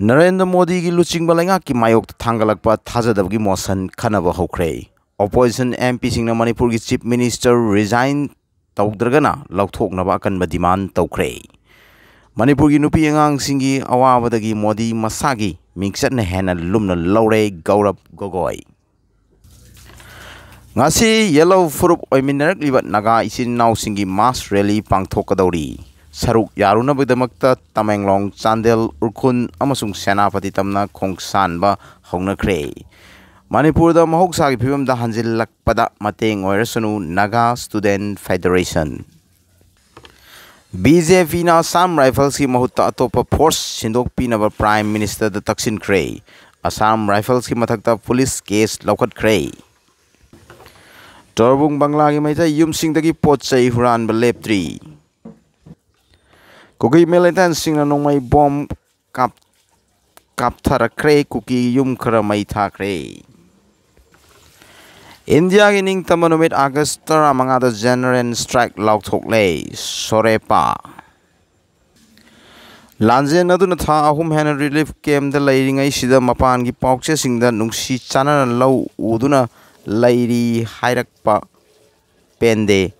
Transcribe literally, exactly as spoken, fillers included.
ꯅꯔꯦꯟꯗ꯭ꯔ ꯃꯣꯗꯤꯒꯤ ꯂꯨꯆꯤꯡꯕ ꯂꯩꯉꯥꯛꯀꯤ ꯃꯥꯌꯣꯛꯇ ꯊꯥꯡꯒꯠꯂꯛꯄ ꯊꯥꯖꯗꯕꯒꯤ ꯃꯣꯁꯟ ꯈꯟꯅꯕ ꯍꯧꯈ꯭ꯔꯦ꯫ Opposition M P ꯁꯤꯡꯅ ꯃꯅꯤꯄꯨꯔꯒꯤ Chief Minister resign ꯇꯧꯗ꯭ꯔꯒꯅ ꯂꯧꯊꯣꯛꯅꯕ ꯑꯀꯟꯕ demand ꯇꯧꯈ꯭ꯔꯦ꯫ ꯃꯅꯤꯄꯨꯔꯒꯤ ꯅꯨꯄꯤ ꯑꯉꯥꯡꯁꯤꯡꯒꯤ ꯑꯋꯥꯕꯗꯒꯤ ꯃꯣꯗꯤ ꯃꯁꯥꯒꯤ ꯃꯤꯡꯆꯠꯅ ꯍꯦꯟꯅ ꯂꯨꯝꯅ ꯂꯧꯔꯦ꯫ ꯒꯧꯔꯕ ꯒꯣꯒꯣꯏ꯫ ꯉꯁꯤ ꯌꯦꯜꯂꯧ ꯐꯨꯔꯨꯞ ꯑꯣꯏꯃꯤꯟꯅꯔꯛꯂꯤꯕ ꯅꯥꯒꯥ ꯏꯆꯤꯟ ꯏꯅꯥꯎꯁꯤꯡꯒꯤ mass rally ꯄꯥꯡꯊꯣꯛꯀꯗꯧꯔꯤ꯫ ꯁꯔꯨꯛ ꯌꯥꯔꯨꯅꯕꯒꯤꯗꯃꯛꯇ ꯇꯃꯦꯡꯂꯣꯡ, ꯆꯥꯟꯗꯦꯜ, ꯎꯈ꯭ꯔꯨꯜ ꯑꯃꯁꯨꯡ ꯁꯦꯅꯥꯄꯇꯤ ꯇꯝꯅ ꯈꯣꯡꯁꯥꯟꯕ ꯍꯧꯅꯈ꯭ꯔꯦ꯫ ꯃꯅꯤꯄꯨꯔꯗ ꯃꯍꯧꯁꯥꯒꯤ ꯐꯤꯕꯝꯗ ꯍꯟꯖꯤꯜꯂꯛꯄꯗ ꯃꯇꯦꯡ ꯑꯣꯏꯔꯁꯅꯨ, Naga Student Federation꯫ B J Pꯅ Assam Riflesꯀꯤ ꯃꯍꯨꯠꯇ ꯑꯇꯣꯞꯄ force ꯁꯤꯟꯗꯣꯛꯄꯤꯅꯕ Prime Ministerꯗ ꯇꯛꯁꯤꯟꯈ꯭ꯔꯦ꯫ Assam Riflesꯀꯤ ꯃꯊꯛꯇ police case ꯂꯧꯈꯠꯈ꯭ꯔꯦ꯫ ꯇꯣꯔꯕꯨꯡ ꯕꯪꯂꯥꯒꯤ ꯃꯩꯇꯩ ꯌꯨꯝꯁꯤꯡꯗꯒꯤ ꯄꯣꯠ ꯆꯩ ꯍꯨꯔꯥꯟꯕ ꯂꯦꯞꯇ꯭ꯔꯤ꯫ ꯀꯨꯀꯤ militantꯁꯤꯡꯅ ꯅꯣꯡꯃꯩ bomb ꯀꯥꯞ-, ꯀꯥꯞꯊꯔꯛꯈ꯭ꯔꯦ꯫ ꯀꯨꯀꯤ ꯌꯨꯝ ꯈꯔ ꯃꯩ ꯊꯥꯈ꯭ꯔꯦ꯫ ꯏꯟꯗꯤꯌꯥꯒꯤ ꯅꯤꯡꯇꯝꯕ ꯅꯨꯃꯤꯠ August ꯇꯔꯥꯃꯉꯥꯗ general strike ꯂꯥꯎꯊꯣꯛꯂꯦ꯫ ꯁꯣꯔꯦꯄꯥ꯫ ꯂꯥꯟꯖꯦꯟꯅꯗꯨꯅ ꯊꯥ ꯑꯍꯨꯝ ꯍꯦꯟꯅ relief campꯇ ꯂꯩꯔꯤꯉꯩꯁꯤꯗ ꯃꯄꯥꯟꯒꯤ ꯄꯥꯎꯆꯦꯁꯤꯡꯗ ꯅꯨꯡꯁꯤ ꯆꯥꯟꯅꯅ ꯂꯧ ꯎꯗꯨꯅ ꯂꯩꯔꯤ ꯍꯥꯏꯔꯛꯄ ꯄꯦꯟꯗꯦ꯫